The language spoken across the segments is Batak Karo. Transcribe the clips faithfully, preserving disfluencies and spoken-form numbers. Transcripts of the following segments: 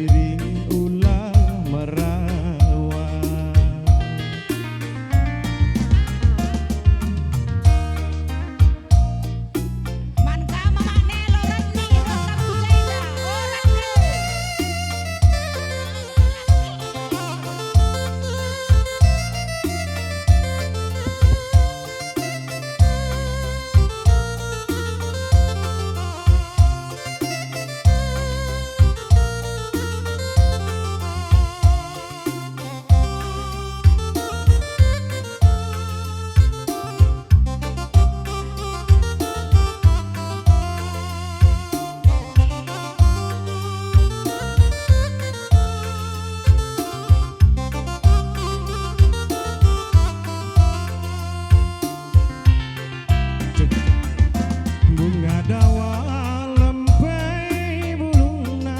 Biring ula merawa. Man kam Mak Nelo Reni, reh kam ku jenda, o Reni. Bunga dawa lempai bulungna,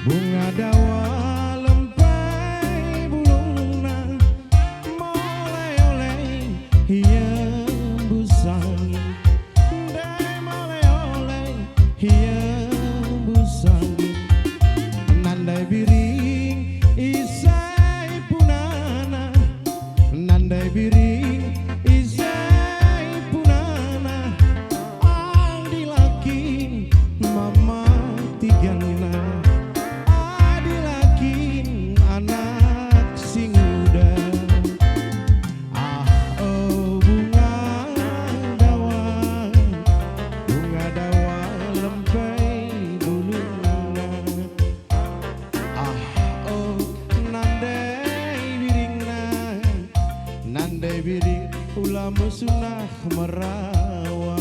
bunga dawa lempai bulungna, mole-ole ia mbusang. Ndai mole-ole ia mbusang. Nandai biring isai punana, nandai biring isai punana, adila kin mama tigana, adila kin anak si nguda. Ah, o bunga dawa, bunga dawa lempai bulungna. Ah, o nandai biringna, nandai biring ula mesunah merawa.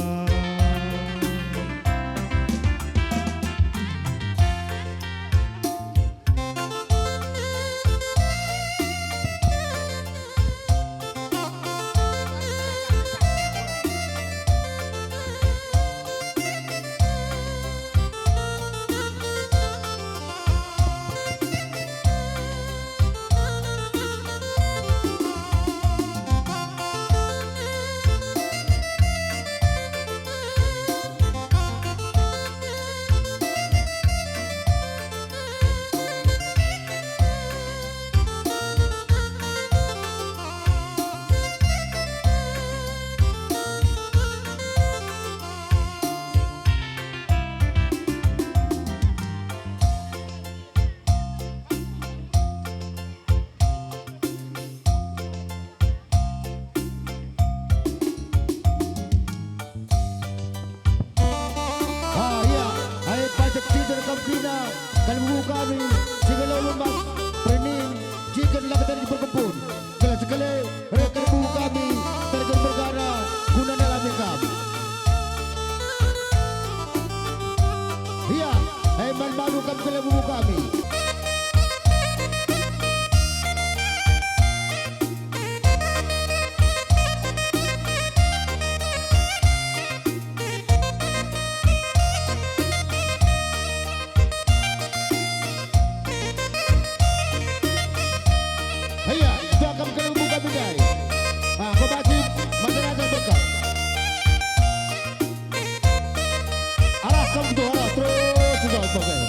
Ah, iya, ae pacak cider kam kerina, kalimbubu kami, si nggeluh lumbas, perening, ciken la ketari perkempun, gelah sekele, reh kalimbubu kami, terjun bergara, guna ndalami kam. Iya, ae man balu kam kalimbubu kami. Iya, doa kam kalimbubu kami ndai. Ah, kobasi masyarakat berkat. Arah kam tuh, arah terus, sudah pakai.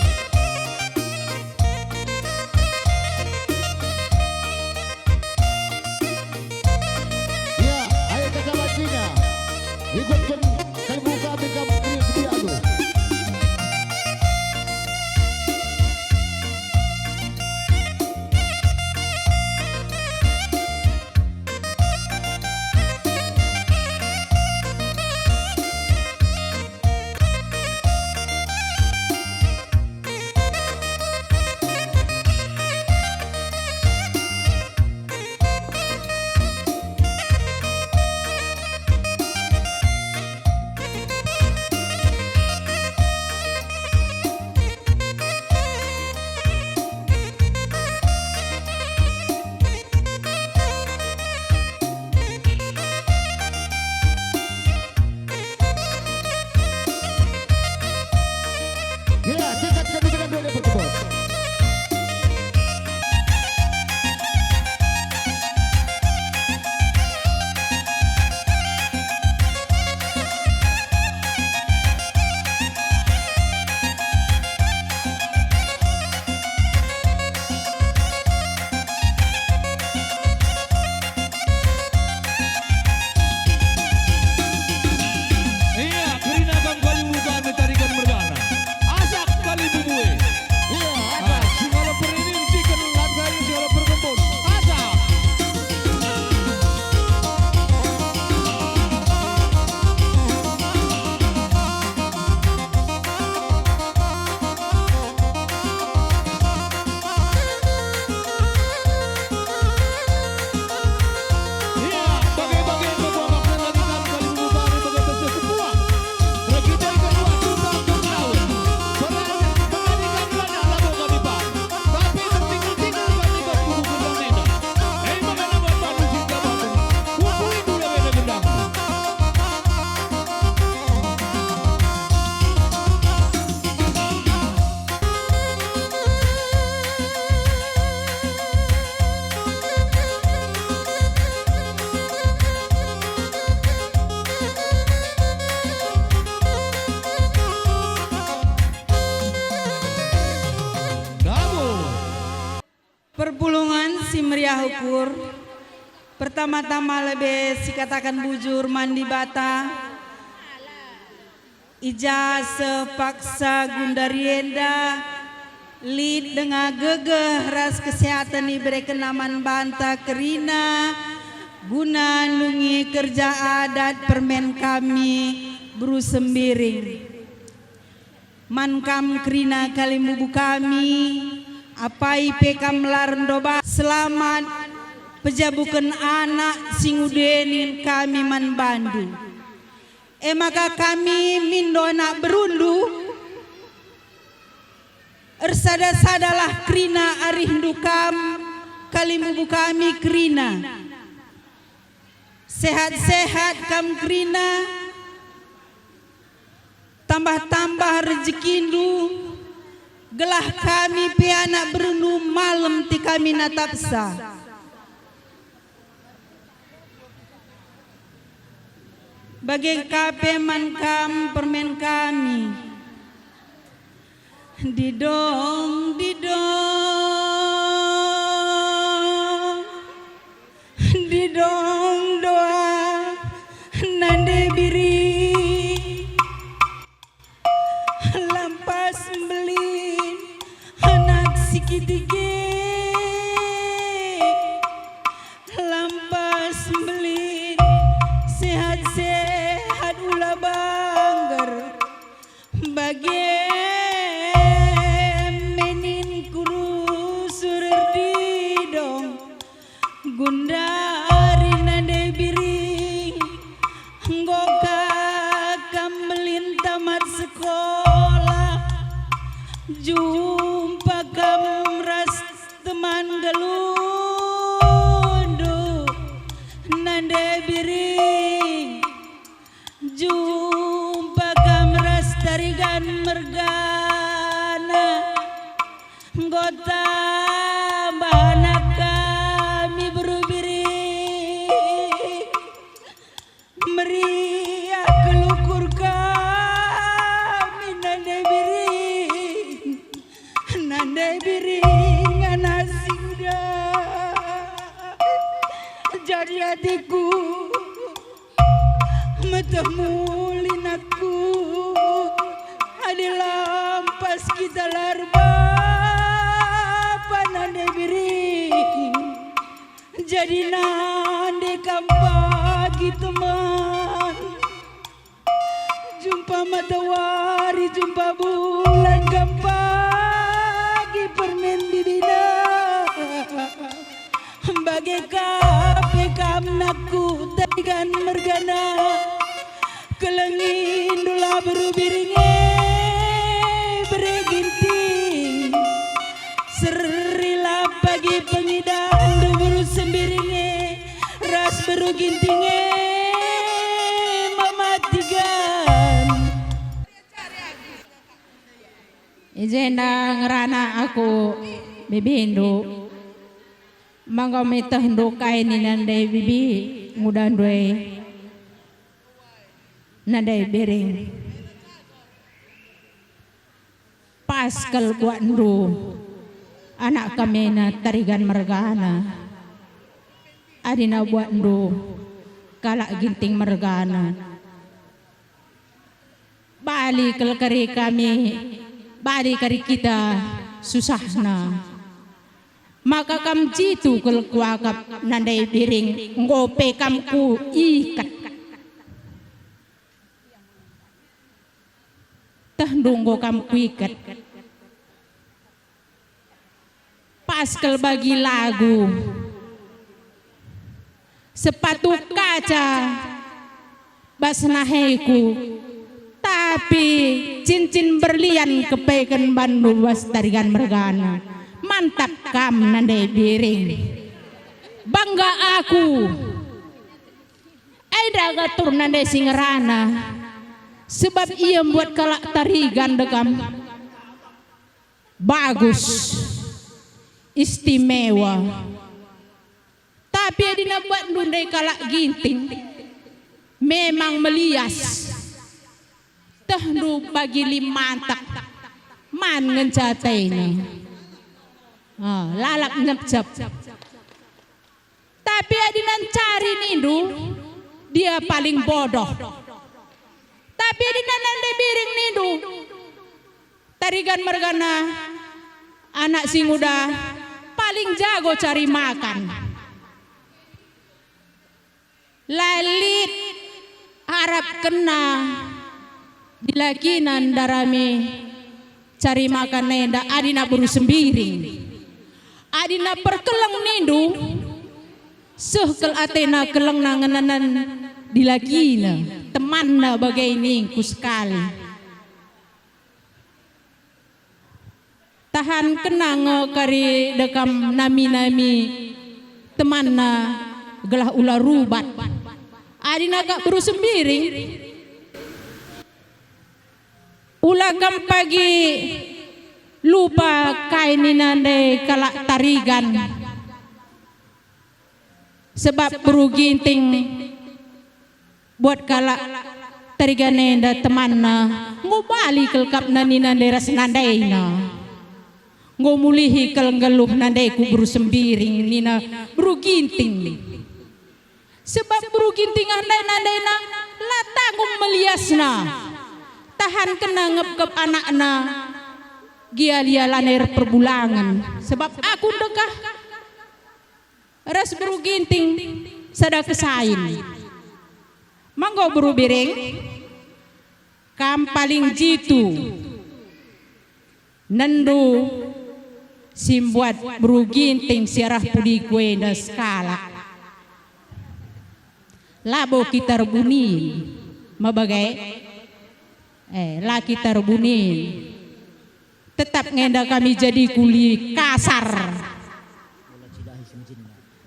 Perpulungen si meriah ukur, pertama-tama lebe sikataken bujur man Dibata. I ja seh paksa gundari enda lit denga gegeh ras kesehaten iberekenna man banta kerina guna nungi kerja adat permen kami beru Sembiring. Man kam kerina kalimbubu kami, apai pe kam la erndobah, selamat pejabuken anak si nguda ningen kami man bandu. E maka kami mindo anak berundu, ersada-sadalah kerina arihndu kam, kalimbubu kami kerina. Sehat-sehat kam kerina, tambah-tambah rejekindu, gelah kami pe anak berundu malem te kami natapsa. Bage ka pe man kam permen kami. Didong, didong, didong doa nande Biring. Lampas mbelin anak si kitik e. Lampas mbelin sehat-sehat ula bangger. Bage menin kurusur didong. Gundari nande Biring, enggo ka kam mbelin tamat sekolah, jumpa kam ras teman nggelundu nande Biring. Jumpa kam ras Tarigan mergana, enggo tambah anak kami beru Biring. Meriah kal ukur kami nande Biring, nande Biring anak si nguda. Jadi atiku meteh mulin aku, adi lampas kita la erbapa nande Biring. Jadi nande kam bagi teman. Jumpa matawari, jumpa bulan, kam bagi permen bibina. Bage ka pe kam nakku Tarigan mergana. Kelengindu la beru Biring e bere Ginting. Seri la pagi pengidahndu beru Sembiring e ras beru Ginting e mamatikan. I jenda ngerana aku bibindu, manggo mitehndu kai nina ndai bibi ngudandu e. Nande Biring. Pas kal buatndu, anak kamena Tarigan mergana. Adina buatndu, kalak Ginting mergana. Bali kal kari kami, bali kari kita susahna. Maka kam jitu kal kuakap nande Biring, enggo pe kam kuikat. Tehndu enggo kam kuikat. Pas kal bagi lagu. Sepatu kaca bas naheku, tapi cincin berlian kepeken bandu bas Tarigan mergana. Mantap kam nande Biring. Bangga aku. Enda ngatur nande si ngerana, sebab ia mbuat kalak Tarigan dekam. Bagus, istimewa. Tapi adina buatndu ndai kalak Ginting, memang melias. Tehndu bagi lim mantak, man ngenca atena. Ah, lalap nyepcep. Tapi adina ncari nindu, dia paling bodoh. Tapi adina nande biring nindu, Tarigan mergana, anak si nguda, paling jago cari makan. La lit arapkenna dilakina ndarami cari makan enda adina beru Sembiring. Adina perkeleng nindu, seh kal atena kelengna ngenenen dilakina, temanna bage ningku sekali. Tahankenna nge kari dekam nami-nami temanna gelah ula rubat. Adina kap beru Sembiring, ula kam pagi lupa kai nina ndai kalak Tarigan. Sebab beru Ginting buat kalak Tarigan enda temanna, enggo bali kal kap nina ndai ras nandaina. Enggo mulihi kal nggeluh nandaiku beru Sembiring nina beru Ginting. Sebab beru Ginting ah ndai nandaina la tanggung meliasna. Tahankenna ngepkep anakna, gia lia lanai erperbulangen. Sebab aku ndekah ras beru Ginting sada kesain. Manggo beru Biring, kam paling jitu nendu si mbuat beru Ginting si arah pudiku enda sekalak. Labo kita erbunin, ma bage? Eh, la kita erbunin. Tetap nge enda kami jadi kuli kasar.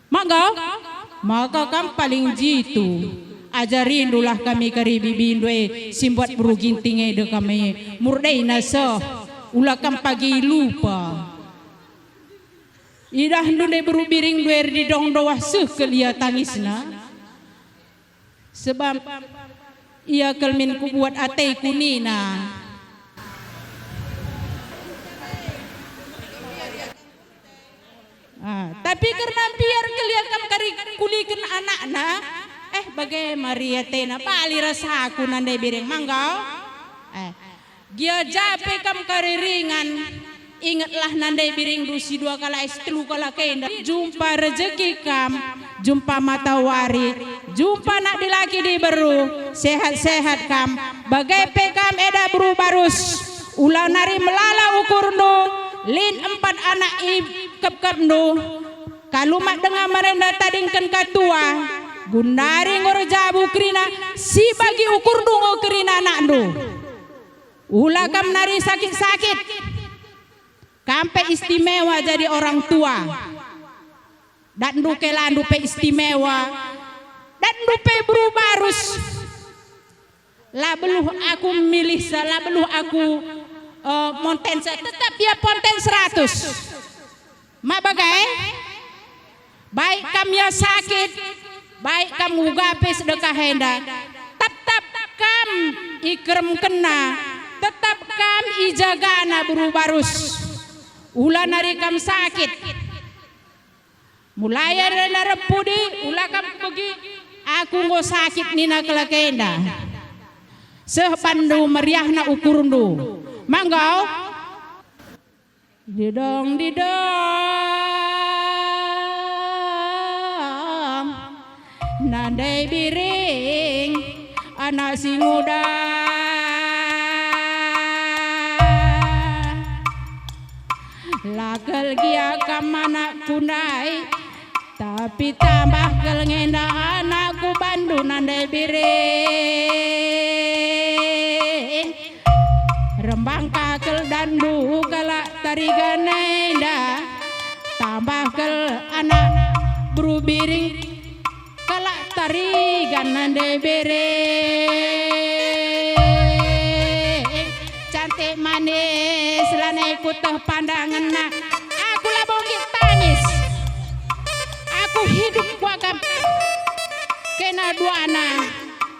Mangga? Maka kam paling jitu. Ajarindulah kami kari bibindu e si mbuat beru Ginting enda kami murdena seh. Ula kam pagi lupa. Idahndu ndai beru Biring ndu e erdidong doah seh kal ia tangisna. Sebab ia kal min kubuat ateku nina. Ah, tapi kerna mbiar kal ia kam kari kuliken anakna, eh, bage mari atena, bali ras aku nande Biring, mangga? Eh, Gia ja pe kam kari ringan, ingetlah nande biringndu si dua kalak e, si telu kalak enda. Jumpa rejeki kam, jumpa matawari, jumpa anak dilaki diberu, sehat-sehat kam. Bage pe kam eda beru Barus, ula nari melala ukurndu, lit empat anak ikepkepndu. Kalumat denga merenda tadingken katua, gundari enggo erjabu kerina, si bagi ukurndu enggo kerina anakndu. Ula kam nari sakit-sakit. Kam pe istimewa jadi orang tua. Datndu kelandu pe istimewa. Datndu pe beru Barus. La beluh aku milihsa, la beluh aku, eh, montensa, tetap ia ponten seratus. Ma bage? Baik kam ia sakit, baik kam uga pe sedekah enda, tetap kam ikeremkenna, tetap kam ijagana beru Barus. Ula nari kam sakit. Mulai enda reh pudi, ula kam begi, aku enggo sakit nina kalak enda. Seh bandu meriahna ukurndu. Mangga? Didong, didong, nande biring, anak si nguda. La kal gia kam anakku ndai, tapi tambah kal nge enda anakku bandu nande biring. Rembang ka kal datndu kalak Tarigan enda, tambah kal anak beru Biring kalak Tarigan nande biring. Cantik manis lanai kuteh pandangenna. Aku labo nggit tangis. Aku hidup kuakap kena duana.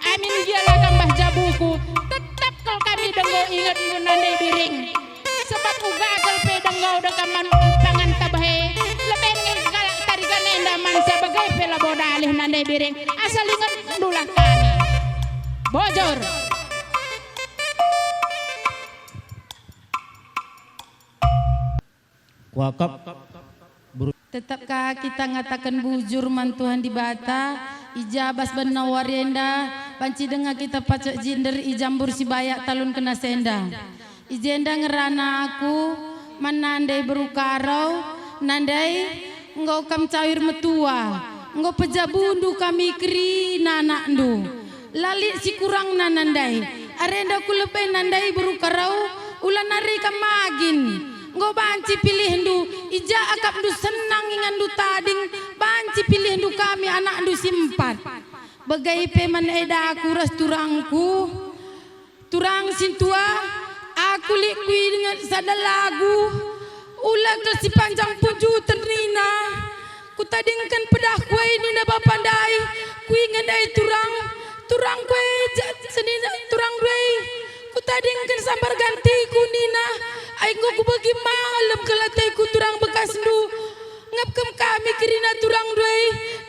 Amin gia la kam bah jabuku, tetap kal kami denggo ingetndu nande biring. Sebab uga kal pe denggo dekam man pangan tabah Biring, asal inget ndulah kami. Bojor. Kuakap. Tetap ka kita ngataken bujur man Tuhan Dibata, i ja bas banna wari enda, banci denga kita pacak jinder i jambur si bayak talun kena senda. I jenda ngerana aku man nandai beru Karau, nandai enggo kam cawir metua, enggo pejabundu kami kerina anakndu. La lit si kurangna nandai, arenda kulebe nandai beru Karau, ula nari kam magin. Enggo banci pilihndu, i ja akapndu senang inganndu tading, banci pilihndu kami anakndu si empat. Bage pe man edaku ras turangku. Turang sintua, aku lit kuinget sada lagu, ula kal si panjang punjuten nina, kutadingken pedahku e nina bapa ndai, kuinget ndai turang, turangku e ja senina turang ndai, kutadingken sambar gantiku nina, ai enggo kubegi malem kal ateku turang bekasndu. Ngepkem kami kerina turang ndai,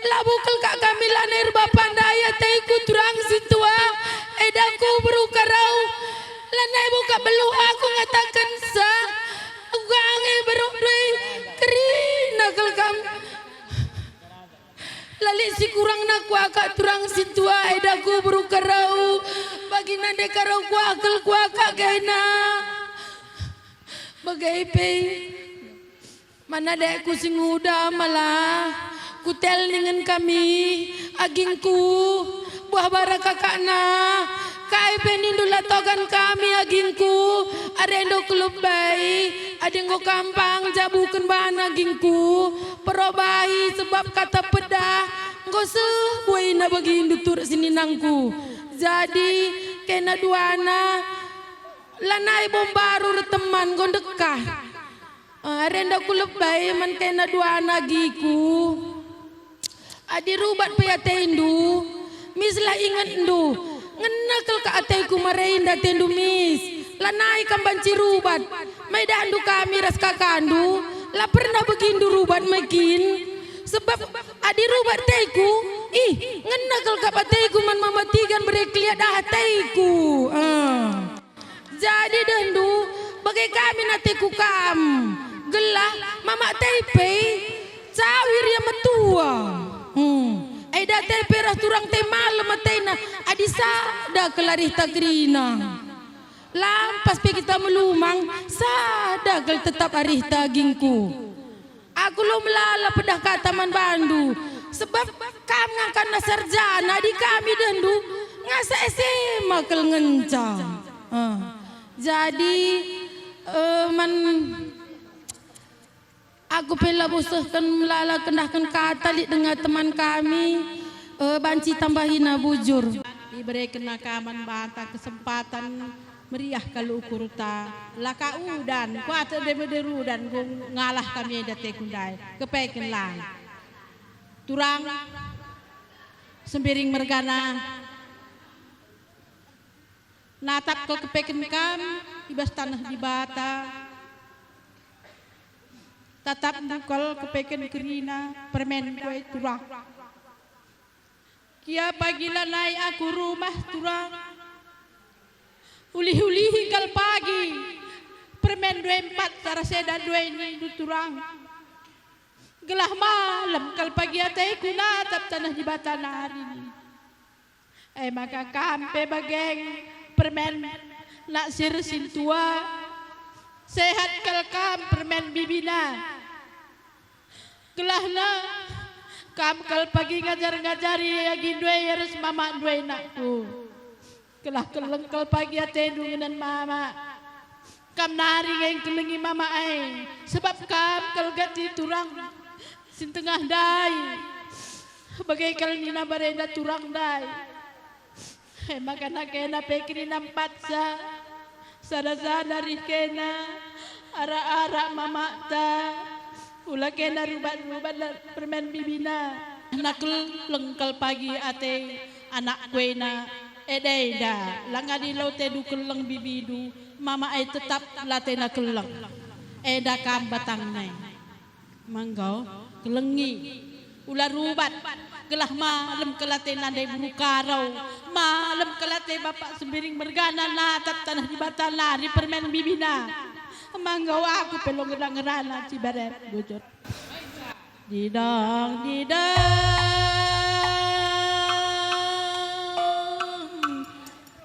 labo kal ka kami lanai erbapa ndai ateku turang sintua, edaku beru Karau, lanai bo ka beluh aku ngatakensa, uga ange beru ndai, kerina kal kam. La lit si kurangna kuakap turang sintua, edaku beru Karau, bagi nandai Karau kuakap, kuakap kena. Bage pe. Mana dekku si nguda malah, kutel ningen kami, agingku, buah bara kakakna, kai pe nindu la togan kami agingku, arendo kelub bai, adi enggo kampang jabuken bana agingku, perobahi sebab kata pedah, enggo seh buena bagindu turuk sininangku. Jadi, kena duana, lanai bo mbaru erteman enggo ndekah. Eh, arenda kulebe man kena duana agingku. Adi rubat pe atendu, mislah ingetndu, ngena kal ka ateku mare inda atendu mis, lanai kam banci rubat. Maidahndu kami ras kakandu, la pernah begindu rubat mekin. Sebab adi rubat ateku, ih, ngena kal ka ateku man mama tigan bere keliat ah ateku. Eh. Jadi dehndu, bage kami nateku kam, gelah mama ateku pe cawir ia metua. Hmm. Eda ateku pe ras turang ateku malem atena, adi sada kal arihta kerina. Lampas pe kita melumang, sada kal tetap arihta agingku. Aku la melala pedah kata man bandu, sebab kam ngangkanna sarjana, adi kami dehndu ngasa S M A kal ngenca. Ah. Jadi, eh, man, aku pe labo sehken melala kendahken kata lit denga teman kami, eh, banci tambahina bujur. Iberekenna ka man banta kesempatan meriah kal ukurta, la ka udan, kuakap deme-deme udan, enggo ngalah kami enda ateku ndai, kepeken lang. Turang, Sembiring mergana, natap kal kepeken kam i bas taneh Dibata, tatapndu kal kepeken kerina permenku e turang. Kia pagi lanai aku rumah turang. Ulih-ulihi kal pagi permen ndai empat cara seda ndai nindu turang. Gelah malem kal pagi ateku natap taneh Dibata nari. E maka kam pe bage permen naksir sintua. Sehat kal kam permen bibina. Gelahna kam kal pagi ngajar-ngajari agindu e ras mamandu e nakku. Gelah keleng kal pagi atendu ngenen mama. Kam nari nge ngkelengi mama e, sebab kam kal gati turang si tengah ndai. Bage kal nina barenda turang ndai. E maka nakena pe kerina empatsa, sada-sada rih kena, arak-arak mamata, ula kena rubat-rubat la permen bibina. Nakeleng kal pagi ate anakku ena, eda-eda, la ngadi la atendu keleng bibindu, mama e tetap la atena keleng. Enda kam batangna e. Manggo, kelengi. Ula rubat, gelah malem kal ate nande Buru Karo, malem kal ate Bapak Sembiring mergana natap taneh Dibata nari permen bibina. Manggo aku pe lo ngedang ngerana Cibarem bujur. Didang, didang,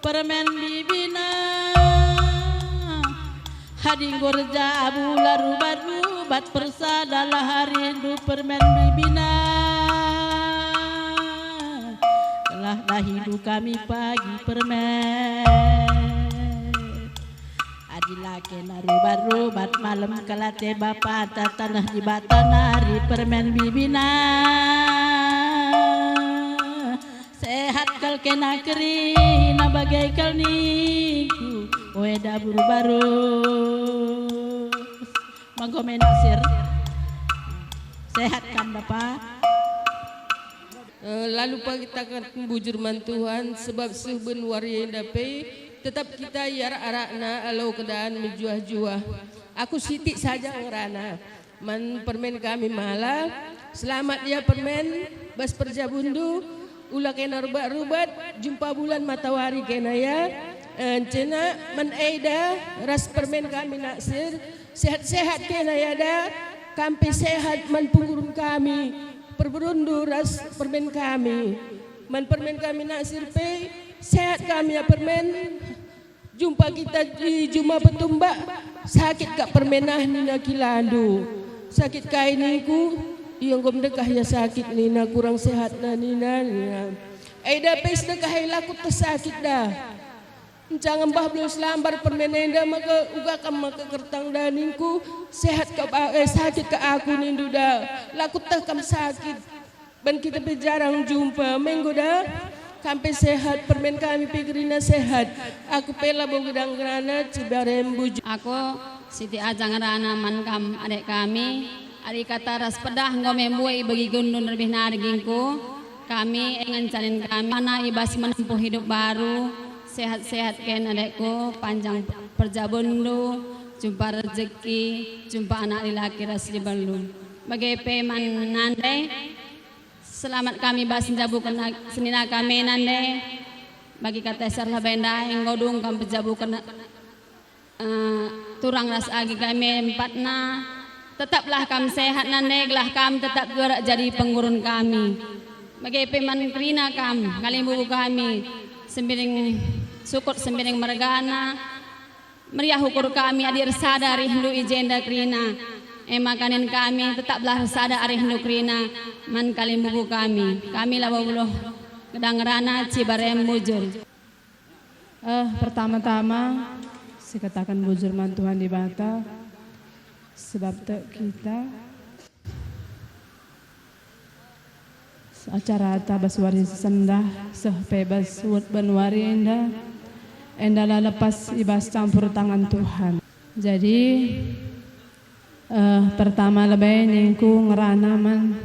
permen bibina. Adi enggo erjabu la rubat-rubat, persadalah arindu permen bibina. Gelah dahindu kami pagi permen. Adi la kena rubat-rubat, malem kal ate Bapata taneh Dibata nari permen bibina. Sehat kal kena kerina bage kal ningku, o eda Buru Barus. Manggo me Naksir. Sehat kam, Bapa? Eh, la lupa kita kataken bujur man Tuhan, sebab seh ben wari enda pe tetap kita i arak-arakna alo keadaan mejuah-juah. Aku sitik saja ngerana. Man permen kami mala, selamat ya permen, bas perjabundu, ula kena rubat-rubat, jumpa bulan matawari kena ya. Encina man eda ras permen kami Naksir, sehat-sehat kena ya da, kam pe sehat man pengurun kami, perberundu ras permen kami. Man permen kami Naksir pe, sehat kami ya permen. Jumpa kita i juma petumbak, sakit kap permen ah nina kilandu. Sakit kai ningku, ia enggo mendekah ia sakit nina, kurang sehatna nina, nina. Eda pe sedekah ai la kueteh sakit da. Enca ngembah belo selambar permen enda maka uga kam maka kertang da ningku, sehat kap a-, eh, sakit kap aku nindu da. La kueteh kam sakit. Ban kita pe jarang jumpa, menggo da? Kam pe sehat, permen kami pe kerina sehat. Aku pe labo gedang ngerana, Cibarem bujur. Aku sitik aja ngerana man kam, adek kami. Adi kata ras pedah enggo me mbue ibegi gundun lebih nari gingku. Kami, e ngenca nin kami, mana i bas menempuh hidup baru. Sehat-sehat ken adekku, panjang perjabunndu, jumpa rejeki, jumpa anak dilaki ras diberu. Bage pe man nande. Selamat kami bas njabuken ag-, senina kami nande. Bagi kata serlah benda enggo dung kam pejabuken, eh, turang ras agi kami empatna. Tetaplah kam sehat nande, gelah kam tetap juara jadi pengurun kami. Bage pe man kerina kam, kalimbubu kami, Sembiring Sukut, Sembiring mergana. Meriah ukur kami adi ersada arihndu i jenda kerina. E maka nin kami, tetaplah ersada arihndu kerina man kalimbubu kami. Kami labo beluh gedang ngerana, Cibarem bujur. Eh, pertama-tama, sikataken bujur man Tuhan Dibata, sebab tek kita. Acarata bas wari sendah, seh pe bas wet ben wari enda, enda la lepas i bas campur tangan Tuhan. Jadi, eh, pertama lebe ningku ngerana man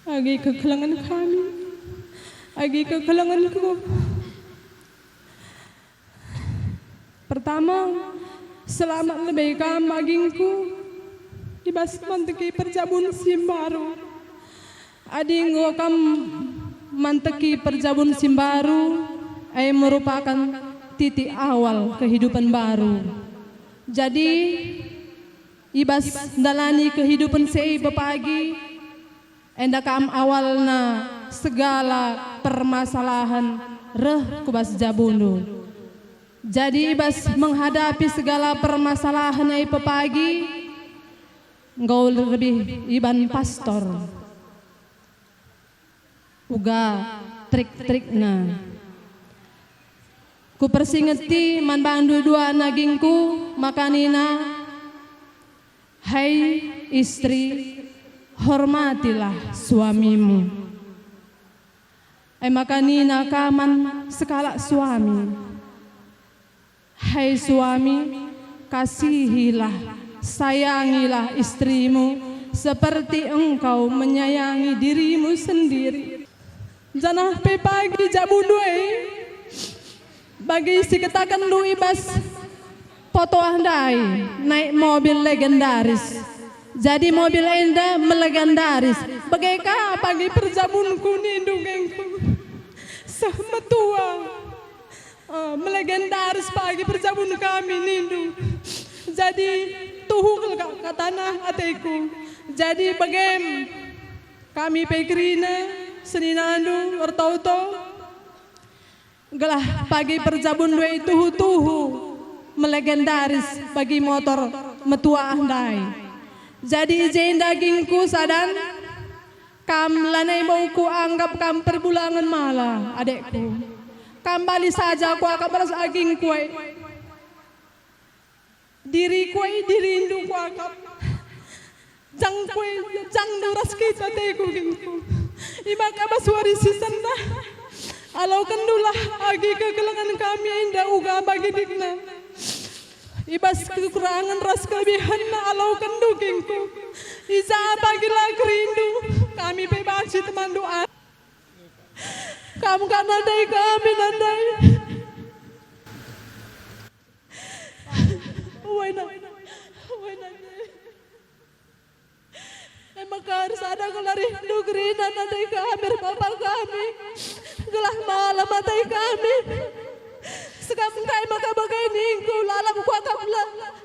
agi kekelengen kami, agi kekelengenku. Pertama, selamat lebe kam agingku i bas manteki perjabun si mbaru. Adi enggo kam manteki perjabun si mbaru, e merupakan titik awal kehidupan baru. Jadi, i bas ndalani kehidupan si pepagi, enda kam awalna segala permasalahen reh ku bas jabundu. Jadi i bas menghadapi segala permasalahen e pepagi, enggo lebih iban pastor. Uga trik-trikna. Kupersingeti man bandu dua nagingku, maka nina, "Hai istri, hormatilah suamimu." E maka nina ka man sekalak suami, "Hai suami, kasihilah, sayangilah istrimu seperti engkau menyayangi dirimu sendiri." Janah pe pagi jabundu e, bagi si ketakenndu i bas potoah ndai, naik mobil legendaris. Jadi mobil enda melegendaris. Bage ka pagi perjabunku nindu gengku. Seh metua. Eh, melegendaris pagi perjabun kami nindu. Jadi tuhu kal ka, ka tanah ateku. Jadi bagem kami pe kerina seninandu ertoto. Gelah pagi perjabun ndai tuhu-tuhu melegendaris bagi motor metua ndai. Jadi i jenda gingku sadan, kam lanai mau kuanggap kam perbulangen mala, adekku. Kam bali saja kuakap ras agingku e. Diriku e dirindu kuakap. Jangku e jangndu ras kita ateku gingku. Imaka bas wari si sendah. Alaukendulah agi kekelengen kami enda uga bagi dikna. I bas kekurangen ras kelebihenna alaukendu gingku. I ja pagi la kerindu, kami pe banci temanndu a-, kam ka nandai kami nandai. Wena, wena. Emaka ersada kelarindu kerina nandai kami ras bapa kami. Gelah mala matai kami. Sekam kai maka bage ningku lalap kuakap la.